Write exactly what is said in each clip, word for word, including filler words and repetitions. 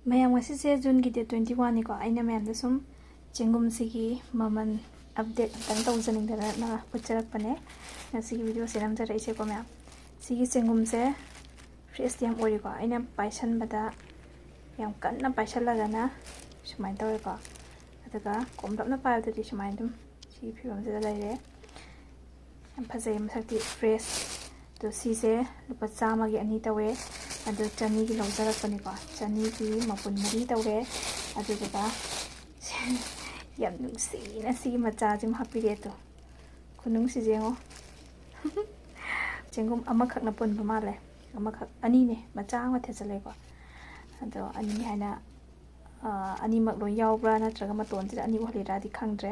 ꯃꯌꯥꯝ, ꯉꯁꯤꯁꯦ ꯖꯨꯟꯒꯤ ꯗꯦꯠ ꯇ꯭ꯋꯦꯟꯇꯤ ꯋꯥꯟꯅꯤꯀꯣ꯫ ꯑꯩꯅ ꯃꯌꯥꯝꯗ ꯁꯨꯝ ꯆꯦꯡꯒꯨꯝꯁꯤꯒꯤ ꯃꯃꯜ ꯑꯞꯗꯦꯠ ꯑꯝꯇꯪ ꯇꯧꯖꯅꯤꯡꯗꯅ ꯎꯠꯆꯔꯛꯄꯅꯦ ꯉꯁꯤꯒꯤ ꯚꯤꯗꯤꯑꯣꯁꯦ ꯅꯝꯖꯔꯛꯏꯁꯦꯀꯣ ꯃꯌꯥꯝ꯫ ꯁꯤꯒꯤ ꯆꯦꯡꯒꯨꯝꯁꯦ ꯐ꯭ꯔꯦꯁꯇꯤ ꯌꯥꯝ ꯑꯣꯏꯔꯤꯀꯣ꯫ ꯑꯩꯅ ꯄꯥꯏꯁꯟꯕꯗ ꯌꯥꯝ ꯀꯟꯅ ꯄꯥꯏꯁꯜꯂꯒꯅ ꯁꯨꯃꯥꯏꯅ ꯇꯧꯋꯦꯀꯣ, ꯑꯗꯨꯒ ꯀꯣꯝꯂꯞꯅ ꯄꯥꯏꯕꯗꯗꯤ ꯁꯨꯃꯥꯏꯅ ꯑꯗꯨꯝ ꯁꯤꯒꯤ ꯐꯤꯕꯝꯁꯤꯗ ꯂꯩꯔꯦ꯫ ꯌꯥꯝ ꯐꯖꯩ ꯃꯁꯛꯇꯤ, ꯐ꯭ꯔꯦꯁ꯫ ꯑꯗꯣ ꯁꯤꯁꯦ ꯂꯨꯄꯥ ꯆꯥꯝꯃꯒꯤ ꯑꯅꯤ ꯇꯧꯋꯦ꯫ ꯑꯗꯣ ꯆꯅꯤꯒꯤ ꯂꯧꯖꯔꯛꯄꯅꯤꯀꯣ꯫ ꯆꯅꯤꯒꯤ ꯃꯄꯨꯟ ꯃꯔꯤ ꯇꯧꯔꯦ꯫ ꯑꯗꯨꯗꯨꯒ ꯌꯥꯝ ꯅꯨꯡꯁꯤꯅ ꯁꯤꯒꯤ ꯃꯆꯥꯁꯤꯃ ꯍꯥꯞꯄꯤꯔꯛꯑꯦ꯫ ꯑꯗꯣ ꯈꯨꯅꯨꯡꯁꯤꯁꯦ ꯌꯦꯡꯉꯣ꯫ ꯆꯦꯡꯒꯨꯝ ꯑꯃꯈꯛꯅ ꯄꯨꯟꯕ ꯃꯥꯜꯂꯦ꯫ ꯑꯃꯈꯛ, ꯑꯅꯤꯅꯦ, ꯃꯆꯥ ꯑꯃ ꯊꯦꯠꯆꯜꯂꯦꯀꯣ꯫ ꯑꯗꯣ ꯑꯅꯤ ꯍꯥꯏꯅ, ꯑ, ꯑꯅꯤꯃꯛ ꯂꯣꯏ ꯌꯥꯎꯕ꯭ꯔꯥ ꯅꯠꯇ꯭ꯔꯒ ꯃꯇꯣꯟꯁꯤꯗ ꯑꯅꯤ ꯎꯍꯜꯂꯤꯔꯥꯗꯤ ꯈꯪꯗ꯭ꯔꯦ꯫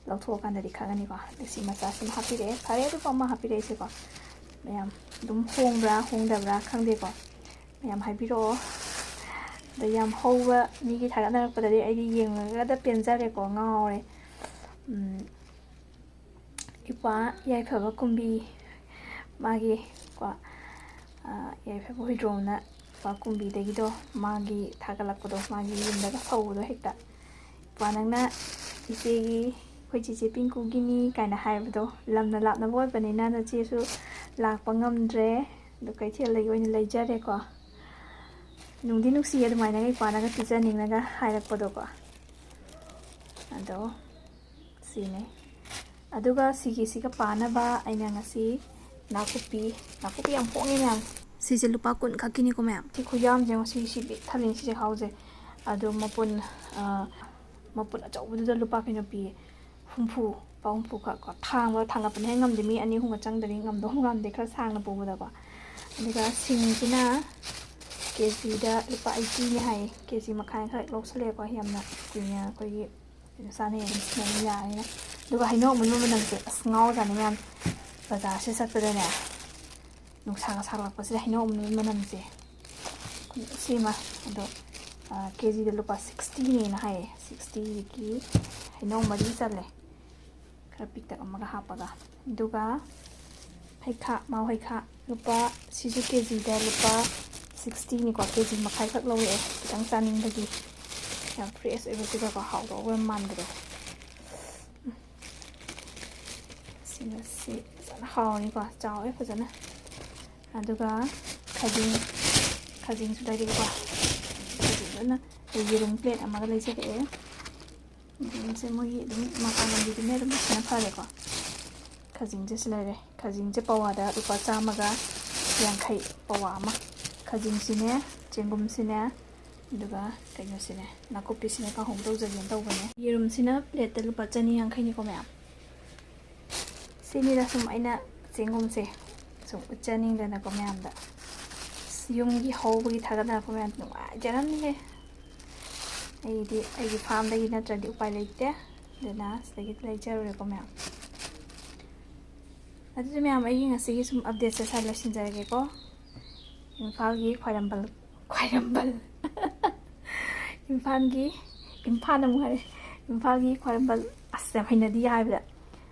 ꯂꯧꯊꯣꯛꯑꯀꯥꯟꯗꯗꯤ ꯈꯪꯉꯅꯤꯀꯣ꯫ ꯑꯗ ꯁꯤ ꯃꯆꯥꯁꯤꯃ ꯍꯥꯞꯄꯤꯔꯛꯑꯦ꯫ ꯐꯔꯦ, ꯑꯗꯨꯕꯨ ꯑꯃ ꯍꯥꯞꯄꯤꯔꯛꯏꯁꯦꯀꯣ꯫ ꯃꯌꯥꯝ ꯑꯗꯨꯝ ꯍꯣꯡꯕ꯭ꯔꯥ ꯍꯣꯡꯗꯕ꯭ꯔꯥ ꯈꯪꯗꯦꯀꯣ꯫ ꯃꯌꯥꯝ ꯍꯥꯏꯕꯤꯔꯛꯑꯣ꯫ ꯑꯗ ꯌꯥꯝ ꯍꯧꯕ ꯃꯤꯒꯤ ꯊꯥꯒꯠꯅꯔꯛꯄꯗꯗꯤ ꯑꯩꯗꯤ ꯌꯦꯡꯉꯒꯗ ꯄꯦꯟꯖꯔꯦꯀꯣ, ꯉꯥꯎꯔꯦ꯫ ꯎꯝ, ꯏꯄ꯭ꯋꯥ ꯌꯥꯏꯐꯕ ꯀꯨꯝꯕꯤ, ꯃꯥꯒꯤ ꯀꯣ, ꯑ, ꯌꯥꯏꯐꯕ ꯍꯨꯏꯗ꯭ꯔꯣꯝꯅ ꯏꯄ꯭ꯋꯥ ꯀꯨꯝꯕꯤꯗꯒꯤꯗꯣ, ꯃꯥꯒꯤ ꯊꯥꯒꯠꯂꯛꯄꯗꯣ, ꯃꯥꯒꯤ ꯌꯨꯝꯗꯒ ꯐꯧꯕꯗꯣ ꯍꯦꯛꯇ, "ꯏꯄ꯭ꯋꯥ, ꯅꯪꯅ ꯏꯆꯦꯒꯤ, ꯑꯩꯈꯣꯏ ꯆꯦꯆꯦ ꯄꯤꯡꯀꯨꯒꯤꯅꯤ" ꯀꯥꯏꯅ ꯍꯥꯏꯕꯗꯣ꯫ ꯂꯝꯅ ꯂꯥꯞꯅꯕ ꯑꯣꯏꯕꯅꯤꯅ ꯅꯆꯦꯁꯨ ꯂꯥꯛꯄ ꯉꯝꯗ꯭ꯔꯦ, ꯑꯗꯣ ꯀꯩꯊꯦꯜꯗꯒꯤ ꯑꯣꯏꯅ ꯂꯩꯖꯔꯦꯀꯣ꯫ ꯅꯨꯡꯗꯤ ꯅꯨꯡꯁꯤꯌꯦ ꯑꯗꯨꯃꯥꯏꯅꯒ ꯏꯄ꯭ꯋꯥꯅꯒ ꯄꯤꯖꯅꯤꯡꯅꯒ ꯍꯥꯏꯔꯛꯄꯗꯣꯀꯣ꯫ ꯑꯗꯣ ꯁꯤꯅꯦ꯫ ꯑꯗꯨꯒ ꯁꯤꯒꯤꯁꯤꯒ ꯄꯥꯅꯕ ꯑꯩꯅ ꯉꯁꯤ ꯅꯥꯀꯨꯞꯄꯤ, ꯅꯥꯀꯨꯞꯄꯤ ꯌꯥꯝ ꯍꯣꯡꯉꯦ ꯃꯌꯥꯝ꯫ ꯁꯤꯁꯦ ꯂꯨꯄꯥ ꯀꯨꯟ ꯈꯛꯀꯤꯅꯤꯀꯣ ꯃꯌꯥꯝ꯫ ꯁꯤ ꯈꯨꯌꯥꯝꯁꯦ ꯌꯦꯡꯉꯣ, ꯁꯤ, ꯁꯤ ꯄꯤꯛ ꯊꯜꯂꯤ ꯁꯤꯁꯦ ꯍꯥꯎꯁꯦ꯫ ꯑꯗꯣ ꯃꯄꯨꯟ, ꯑ, ꯃꯄꯨꯟ ꯑꯆꯧꯕꯗꯨꯗ ꯂꯨꯄꯥ ꯀꯩꯅꯣ ꯄꯤꯌꯦ, ꯍꯨꯝꯐꯨ, ꯂꯨꯄꯥ ꯍꯨꯝꯐꯨ ꯈꯛ ꯀꯣ꯫ ꯊꯥꯡꯕ, ꯊꯥꯡꯒꯠꯄꯅ ꯍꯦꯟꯅ ꯉꯝꯗꯦ, ꯃꯤ ꯑꯅꯤ ꯑꯍꯨꯝꯒ ꯆꯪꯗ꯭ꯔꯗꯤ ꯉꯝꯗꯧ ꯉꯝꯗꯦ, ꯈꯔ ꯁꯥꯡꯅ ꯄꯨꯕꯗꯀꯣ꯫ ꯑꯗꯨꯒ ꯁꯤꯡꯁꯤꯅ ꯀꯦ ꯖꯤꯗ ꯂꯨꯄꯥ ꯑꯩꯠꯇꯤꯅꯦ ꯍꯥꯏꯌꯦ꯫ ꯀꯦ ꯖꯤ ꯃꯈꯥꯏ ꯈꯔ ꯂꯧꯁꯜꯂꯛꯑꯦꯀꯣ, ꯌꯥꯝꯅ ꯀꯨꯏꯅ ꯑꯩꯈꯣꯏꯒꯤ ꯀꯩꯅꯣ ꯆꯥꯅꯩ ꯑꯗꯨꯝ ꯁꯤꯖꯤꯟꯅꯕ ꯌꯥꯔꯅꯤꯅ꯫ ꯑꯗꯨꯒ ꯍꯩꯅꯧ ꯑꯃꯨꯟꯕ ꯃꯅꯝꯁꯦ ꯑꯁ ꯉꯥꯎꯖꯥꯠꯅꯤ ꯃꯌꯥꯝ꯫ ꯕꯖꯥꯔꯁꯦ ꯆꯠꯄꯗꯅꯦ ꯅꯨꯡꯁꯥꯒ ꯁꯥꯒꯠꯂꯛꯄꯁꯤꯗ ꯍꯩꯅꯧ ꯑꯃꯨꯟꯕ ꯃꯅꯝꯁꯦ꯫ ꯁꯤꯃ ꯑꯗꯣ, ꯑ, ꯀꯦ ꯖꯤꯗ ꯂꯨꯄꯥ ꯁꯤꯛꯁꯇꯤꯅꯦꯅ ꯍꯥꯏꯌꯦ꯫ ꯁꯤꯛꯁꯇꯤꯒꯤ ꯍꯩꯅꯧ ꯃꯔꯤ ꯆꯜꯂꯦ꯫ ꯈꯔ ꯄꯤꯛꯇꯛ ꯑꯃꯒ ꯍꯥꯞꯄꯒ꯫ ꯑꯗꯨꯒ ꯍꯩꯈꯥ, ꯃꯥꯎ ꯍꯩꯈꯥ, ꯂꯨꯄꯥ, ꯁꯤꯁꯨ ꯀꯦ ꯖꯤꯗ ꯂꯨꯄꯥ ꯁꯤꯛꯁꯇꯤꯅꯤꯀꯣ, ꯀꯦ ꯖꯤ ꯃꯈꯥꯏꯈꯛ ꯂꯧꯔꯛꯑꯦ, ꯈꯤꯇꯪ ꯆꯥꯅꯤꯡꯕꯒꯤ꯫ ꯌꯥꯝ ꯐ꯭ꯔꯦꯁ ꯑꯣꯏꯕꯁꯤꯒꯀꯣ, ꯍꯥꯎꯗꯧꯕ ꯌꯥꯝ ꯃꯥꯟꯕꯗꯣ꯫ ꯁꯤꯃꯁꯤ ꯐꯖꯅ ꯍꯥꯎꯔꯅꯤꯀꯣ, ꯆꯥꯎꯋꯦ ꯐꯖꯅ꯫ ꯑꯗꯨꯒ ꯈꯖꯤꯡ, ꯈꯖꯤꯡꯁꯨ ꯂꯩꯔꯛꯑꯦꯀꯣ꯫ ꯈꯖꯤꯡꯗꯨꯅ ꯌꯦꯔꯨꯝ ꯄ꯭ꯂꯦꯠ ꯑꯃꯒ ꯂꯩꯖꯔꯛꯑꯦ꯫ ꯌꯦꯔꯨꯝꯁꯦ ꯃꯣꯏꯒꯤ ꯑꯗꯨꯝ ꯃꯄꯥꯟ ꯂꯝꯒꯤꯗꯨꯅ ꯑꯗꯨꯝ ꯐꯖꯅ ꯐꯔꯦꯀꯣ꯫ ꯈꯖꯤꯡꯁꯦ ꯁꯤ ꯂꯩꯔꯦ꯫ ꯈꯖꯤꯡꯁꯦ ꯄꯋꯥꯗ ꯂꯨꯄꯥ ꯆꯥꯝꯃꯒ ꯌꯥꯡꯈꯩ, ꯄꯋꯥ ꯑꯃ꯫ ꯈꯖꯤꯡꯁꯤꯅꯦ, ꯆꯦꯡꯒꯨꯝꯁꯤꯅꯦ, ꯑꯗꯨꯒ ꯀꯩꯅꯣꯁꯤꯅꯦ, ꯅꯥꯀꯨꯞꯄꯤꯁꯤꯅꯦ ꯀꯥꯡꯍꯧ ꯇꯧꯖꯒꯦꯅ ꯇꯧꯕꯅꯦ꯫ ꯌꯦꯔꯨꯝꯁꯤꯅ ꯄ꯭ꯂꯦꯠꯇ ꯂꯨꯄꯥ ꯆꯅꯤ ꯌꯥꯡꯈꯩꯅꯤꯀꯣ ꯃꯌꯥꯝ꯫ ꯁꯤꯅꯤꯗ ꯁꯨꯝ ꯑꯩꯅ ꯆꯦꯡꯒꯨꯝꯁꯦ ꯁꯨꯝ ꯎꯠꯆꯅꯤꯡꯗꯅꯀꯣ ꯃꯌꯥꯝꯗ꯫ ꯑꯁ, ꯌꯨꯝꯒꯤ ꯍꯧꯕꯒꯤ ꯊꯥꯒꯠꯅꯔꯛꯄ ꯃꯌꯥꯝ ꯅꯨꯡꯉꯥꯏꯖꯔꯝꯅꯤꯍꯦ꯫ ꯑꯩꯗꯤ ꯑꯩꯒꯤ ꯐꯥꯔꯝꯗꯒꯤ ꯅꯠꯇ꯭ꯔꯗꯤ ꯎꯄꯥꯏ ꯂꯩꯇꯦ꯫ ꯑꯗꯨꯅ ꯁꯤꯗꯒꯤ ꯂꯩꯖꯔꯨꯔꯦꯀꯣ ꯃꯌꯥꯝ꯫ ꯑꯗꯨꯗꯤ ꯃꯌꯥꯝ, ꯑꯩꯒꯤ ꯉꯁꯤꯒꯤ ꯁꯨꯝ ꯑꯞꯗꯦꯠꯁꯦ ꯁ꯭ꯋꯥꯏ ꯂꯣꯏꯁꯤꯟꯖꯔꯒꯦꯀꯣ꯫ ꯏꯝꯐꯥꯜꯒꯤ ꯈ꯭ꯋꯥꯏꯔꯝꯕꯜ, ꯈ꯭ꯋꯥꯏꯔꯝꯕꯜ꯫ ꯏꯝꯐꯥꯜꯒꯤ, ꯏꯝꯐꯥꯜ ꯑꯃꯨꯛ ꯍꯥꯏꯔꯦ꯫ ꯏꯝꯐꯥꯜꯒꯤ ꯈ꯭ꯋꯥꯏꯔꯝꯕꯜ, ꯑꯁ, ꯌꯥꯝ ꯍꯩꯅꯗꯤ ꯍꯥꯏꯕꯗ꯫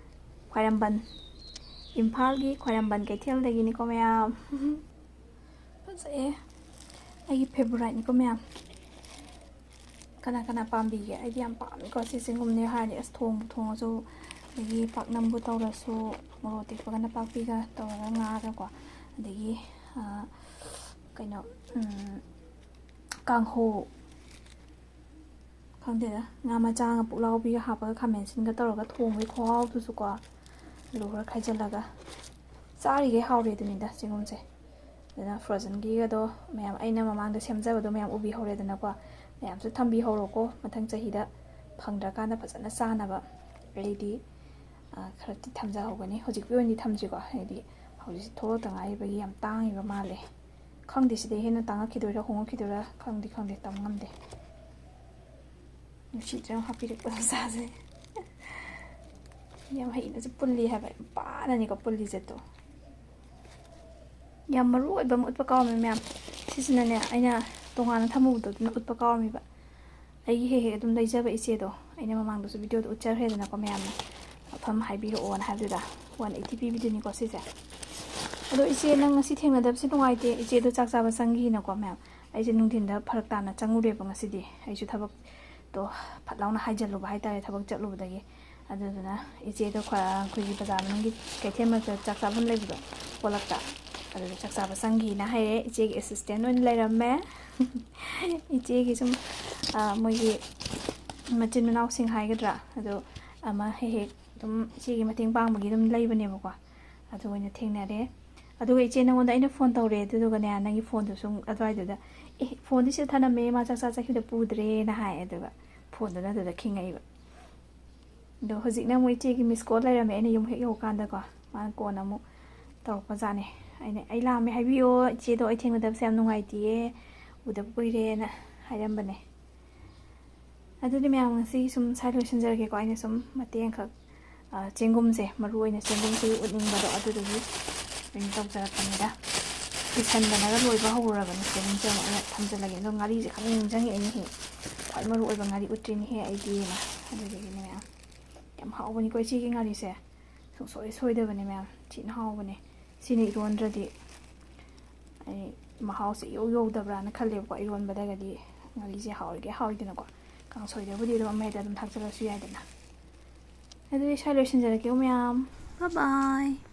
ꯈ꯭ꯋꯥꯏꯔꯝꯕꯟ꯫ ꯏꯝꯐꯥꯜꯒꯤ ꯈ꯭ꯋꯥꯏꯔꯝꯕꯟ ꯀꯩꯊꯦꯜꯗꯒꯤꯅꯤꯀꯣ ꯃꯌꯥꯝ꯫ ꯐꯖꯩꯌꯦ꯫ ꯑꯩꯒꯤ ꯐꯦꯕꯣꯔꯥꯏꯠꯅꯤꯀꯣ ꯃꯌꯥꯝ꯫ ꯀꯅꯥ ꯀꯅꯥ ꯄꯥꯝꯕꯤꯒꯦ? ꯑꯩꯗꯤ ꯌꯥꯝ ꯄꯥꯝꯃꯤꯀꯣ ꯁꯤ ꯆꯦꯡꯒꯨꯝꯅꯦ ꯍꯥꯏꯔꯗꯤ꯫ ꯑꯁ, ꯊꯣꯡꯕꯨ ꯊꯣꯡꯉꯁꯨ, ꯑꯗꯒꯤ ꯄꯥꯛꯅꯝꯕꯨ ꯇꯧꯔꯁꯨ, ꯃꯣꯔꯣꯛ ꯑꯇꯦꯛꯄꯒ ꯅꯄꯥꯛꯄꯤꯒ ꯇꯧꯔꯒ ꯉꯥꯒꯀꯣ, ꯑꯗꯒꯤ, ꯑ, ꯀꯩꯅꯣ, ꯎꯝ, ꯀꯥꯡꯍꯧ, ꯈꯪꯗꯦꯗ, ꯉꯥ ꯃꯆꯥꯒ ꯄꯨꯛꯂꯥꯎꯕꯤꯒ ꯍꯥꯞꯄꯒ ꯈꯥꯃꯦꯟ ꯑꯁꯤꯟꯒ ꯇꯧꯔꯒ ꯊꯣꯡꯕꯒꯤ ꯈꯨꯍꯥꯎꯗꯨꯁꯨꯀꯣ, ꯑꯂꯨ ꯈꯔ ꯈꯥꯏꯖꯤꯜꯂꯒ ꯆꯥꯔꯤꯈꯩ ꯍꯥꯎꯔꯦ ꯑꯗꯨꯅꯤꯗ ꯆꯦꯡꯒꯨꯝꯁꯦ꯫ ꯑꯗꯨꯅ ꯐ꯭ꯔꯣꯖꯟꯒꯤꯒꯗꯣ ꯃꯌꯥꯝ ꯑꯩꯅ ꯃꯃꯥꯡꯗ ꯁꯦꯝꯖꯕꯗꯣ ꯃꯌꯥꯝ ꯎꯕꯤꯍꯧꯔꯦꯗꯅꯀꯣ꯫ ꯃꯌꯥꯝꯁꯨ ꯊꯝꯕꯤꯍꯧꯔꯣꯀꯣ, ꯃꯊꯪ ꯆꯍꯤꯗ ꯐꯪꯗ꯭ꯔꯀꯥꯟꯗ ꯐꯖꯅ ꯆꯥꯅꯕ꯫ ꯑꯩꯗꯤ, ꯑ, ꯈꯔꯗꯤ ꯊꯝꯖꯍꯧꯒꯅꯤ꯫ ꯍꯧꯖꯤꯛꯀꯤ ꯑꯣꯏꯅꯗꯤ ꯊꯝꯗ꯭ꯔꯤꯀꯣ, ꯍꯥꯏꯗꯤ ꯍꯧꯖꯤꯛꯁꯤ ꯊꯣꯛꯂꯛꯇ ꯉꯥꯏꯔꯤꯕꯒꯤ ꯌꯥꯝ ꯇꯥꯡꯉꯤꯕ ꯃꯥꯜꯂꯦ꯫ ꯈꯪꯗꯦ, ꯁꯤꯗꯩ ꯍꯦꯟꯅ ꯇꯥꯡꯉꯛꯈꯤꯗꯣꯏꯔꯥ ꯍꯣꯡꯉꯛꯈꯤꯗꯣꯏꯔꯥ ꯈꯪꯗꯦ, ꯈꯪꯗꯦ, ꯇꯝ ꯉꯝꯗꯦ꯫ ꯅꯨꯡꯁꯤꯠꯁꯦ ꯌꯥꯝ ꯍꯥꯞꯄꯤꯔꯛꯄ ꯃꯆꯥꯁꯦ꯫ ꯌꯥꯝ ꯍꯩꯅꯁꯨ ꯄꯨꯜꯂꯤ ꯍꯥꯏꯕ, ꯌꯥꯝ ꯄꯥꯅꯅꯤꯀꯣ ꯄꯨꯜꯂꯤꯁꯦ꯫ ꯇꯣ, ꯌꯥꯝ ꯃꯔꯨ ꯑꯣꯏꯕ ꯑꯃ ꯎꯠꯄ ꯀꯥꯎꯔꯝꯃꯦ ꯃꯌꯥꯝ꯫ ꯁꯤꯁꯤꯅꯅꯦ, ꯑꯩꯅ ꯇꯣꯉꯥꯟꯅ ꯊꯝꯃꯨꯕꯗꯣ ꯑꯗꯨꯅ ꯎꯠꯄ ꯀꯥꯎꯔꯝꯃꯤꯕ꯫ ꯑꯩꯒꯤ ꯍꯦꯛ ꯍꯦꯛ ꯑꯗꯨꯝ ꯂꯩꯖꯕ ꯏꯆꯦꯗꯣ, ꯑꯩꯅ ꯃꯃꯥꯡꯗꯁꯨ ꯚꯤꯗꯤꯑꯣꯗ ꯎꯠꯆꯈ꯭ꯔꯦꯗꯅꯀꯣ ꯃꯌꯥꯝꯅ, ꯃꯐꯝ ꯍꯥꯏꯕꯤꯔꯛꯑꯣꯅ ꯍꯥꯏꯕꯗꯨꯗ꯫ ꯋꯥꯟ ꯑꯩꯠꯇꯤ ꯄꯤꯕꯤꯗꯨꯅꯤꯀꯣ ꯁꯤꯁꯦ꯫ ꯑꯗꯣ ꯏꯆꯦ, ꯅꯪ ꯉꯁꯤ ꯊꯦꯡꯅꯗꯕꯁꯦ ꯅꯨꯡꯉꯥꯏꯇꯦ꯫ ꯏꯆꯦꯗꯣ ꯆꯥꯛ ꯆꯥꯕ ꯆꯪꯈꯤꯅꯀꯣ ꯃꯌꯥꯝ꯫ ꯑꯩꯁꯦ ꯅꯨꯡꯊꯤꯟꯗ ꯐꯔꯛ ꯇꯥꯅ ꯆꯪꯉꯨꯔꯦꯕ ꯉꯁꯤꯗꯤ꯫ ꯑꯩꯁꯨ ꯊꯕꯛꯇꯣ ꯐꯠ ꯂꯥꯎꯅ ꯍꯥꯏꯖꯜꯂꯨꯕ ꯍꯥꯏꯇꯥꯔꯦ, ꯊꯕꯛ ꯆꯠꯂꯨꯕꯗꯒꯤ꯫ ꯑꯗꯨꯗꯨꯅ ꯏꯆꯦꯗꯣ ꯈ-, ꯑꯩꯈꯣꯏꯒꯤ ꯕꯖꯥꯔ ꯃꯅꯨꯡꯒꯤ ꯀꯩꯊꯦꯜ ꯃꯔꯛꯇ ꯆꯥꯛ ꯆꯥꯐꯝ ꯂꯩꯕꯗꯣ, ꯀꯣꯂꯛꯇ, ꯑꯗꯨꯗ ꯆꯥꯛ ꯆꯥꯕ ꯆꯪꯈꯤꯅ ꯍꯥꯏꯔꯦ꯫ ꯏꯆꯦꯒꯤ ꯑꯦꯁꯤꯁꯇꯦꯟ ꯑꯣꯏꯅ ꯂꯩꯔꯝꯃꯦ꯫ ꯏꯆꯦꯒꯤ ꯁꯨꯝ, ꯑ, ꯃꯣꯏꯒꯤ ꯃꯆꯤꯟ ꯃꯅꯥꯎꯁꯤꯡ ꯍꯥꯏꯒꯗ꯭ꯔꯥ, ꯑꯗꯣ ꯑꯃ ꯍꯦꯛ ꯍꯦꯛ ꯑꯗꯨꯝ ꯏꯆꯦꯒꯤ ꯃꯇꯦꯡ ꯄꯥꯡꯕꯒꯤ ꯑꯗꯨꯝ ꯂꯩꯕꯅꯦꯕꯀꯣ꯫ ꯑꯗꯨ ꯑꯣꯏꯅ ꯊꯦꯡꯅꯔꯦ꯫ ꯑꯗꯨꯒ ꯏꯆꯦ, ꯅꯉꯣꯟꯗ ꯑꯩꯅ ꯐꯣꯟ ꯇꯧꯔꯦ, ꯑꯗꯨꯗꯨꯒꯅꯦ, ꯅꯪꯒꯤ ꯐꯣꯟꯗꯨꯁꯨ ꯑꯗꯨꯋꯥꯏꯗꯨꯗ, "ꯑꯦ, ꯐꯣꯟꯗꯤ ꯁꯤꯗ ꯊꯅꯝꯃꯦ, ꯃꯥ ꯆꯥꯛ ꯆꯥ ꯆꯠꯈꯤꯕꯗ ꯄꯨꯗ꯭ꯔꯦꯅ" ꯍꯥꯏ꯫ ꯑꯗꯨꯒ ꯐꯣꯟꯗꯨꯅ ꯑꯗꯨꯗ ꯈꯤꯡꯉꯛꯏꯕ꯫ ꯑꯗꯣ ꯍꯧꯖꯤꯛꯅ ꯑꯃꯨꯛ ꯏꯆꯦꯒꯤ ꯃꯤꯁ ꯀꯣꯜ ꯂꯩꯔꯝꯃꯦ, ꯑꯩꯅ ꯌꯨꯝ ꯍꯦꯛ ꯌꯧꯔꯀꯥꯟꯗꯀꯣ꯫ ꯃꯥꯅ ꯀꯣꯟꯅ ꯑꯃꯨꯛ ꯇꯧꯔꯛꯄꯖꯥꯠꯅꯦ꯫ ꯑꯩꯅ, "ꯑꯩ ꯂꯥꯛꯑꯝꯃꯦ, ꯍꯥꯏꯕꯤꯌꯣ ꯏꯆꯦꯗꯣ, ꯑꯩ ꯊꯦꯡꯅꯗꯕꯁꯦ ꯌꯥꯝ ꯅꯨꯡꯉꯥꯏꯇꯦꯌꯦ, ꯎꯗꯕ ꯀꯨꯏꯔꯦꯅ" ꯍꯥꯏꯔꯝꯕꯅꯦ꯫ ꯑꯗꯨꯗꯤ ꯃꯌꯥꯝ, ꯉꯁꯤꯒꯤ ꯁꯨꯝ ꯁ꯭ꯋꯥꯏ ꯂꯣꯏꯁꯤꯟꯖꯔꯒꯦꯀꯣ꯫ ꯑꯩꯅ ꯁꯨꯝ ꯃꯇꯦꯛ ꯑꯃꯈꯛ, ꯑ, ꯆꯦꯡꯒꯨꯝꯁꯦ, ꯃꯔꯨ ꯑꯣꯏꯅ ꯆꯦꯡꯒꯨꯝꯁꯦ ꯎꯠꯅꯤꯡꯕꯗꯣ, ꯑꯗꯨꯗꯨꯒꯤ ꯑꯗꯨꯝ ꯇꯧꯖꯔꯛꯄꯅꯤꯗ꯫ ꯀꯨꯏꯁꯟꯗꯅꯒ ꯂꯣꯏꯕ ꯍꯧꯔꯨꯔꯕꯅꯤ꯫ ꯆꯦꯡꯒꯨꯝꯁꯦ ꯑꯃꯨꯛ ꯑꯩꯅ ꯊꯝꯖꯤꯜꯂꯒꯦ꯫ ꯑꯗꯣ ꯉꯥꯔꯤꯁꯦ ꯈꯪꯅꯤꯡ ꯅꯤꯡꯁꯤꯡꯉꯛꯑꯦꯅꯦꯍꯦ꯫ ꯈ꯭ꯋꯥꯏ ꯃꯔꯨ ꯑꯣꯏꯕ ꯉꯥꯔꯤ ꯎꯠꯇ꯭ꯔꯤꯅꯦꯍꯦ ꯑꯩꯗꯤꯅ꯫ ꯑꯗꯨꯗꯨꯒꯤꯅꯦ ꯃꯌꯥꯝ꯫ ꯌꯥꯝ ꯍꯥꯎꯕꯅꯤꯀꯣ ꯏꯆꯦꯒꯤ ꯉꯥꯔꯤꯁꯦ꯫ ꯁꯨꯡꯁꯣꯏ ꯁꯣꯏꯗꯕꯅꯦ ꯃꯌꯥꯝ꯫ ꯊꯤꯅ ꯍꯥꯎꯕꯅꯦ꯫ ꯁꯤꯅ ꯏꯔꯣꯟꯗ꯭ꯔꯗꯤ ꯑꯩ ꯃꯍꯥꯎꯁꯦ ꯏꯌꯧ ꯌꯧꯗꯕ꯭ꯔꯥꯅ ꯈꯜꯂꯦꯕꯀꯣ꯫ ꯏꯔꯣꯟꯕꯗꯒꯗꯤ ꯉꯥꯔꯤꯁꯦ ꯍꯥꯎꯔꯤꯒꯩ ꯍꯥꯎꯏꯗꯅꯀꯣ꯫ ꯀꯥꯡꯁꯣꯏꯗꯕꯨꯗꯤ ꯑꯗꯨꯝ ꯑꯃ ꯍꯦꯛꯇ ꯑꯗꯨꯝ ꯊꯥꯛꯆꯜꯂꯁꯨ ꯌꯥꯏꯗꯅ꯫ ꯑꯗꯨꯗꯤ ꯁ꯭ꯋꯥꯏ ꯂꯣꯏꯁꯤꯟꯖꯔꯒꯦꯀꯣ ꯃꯌꯥꯝ꯫ Bye bye꯫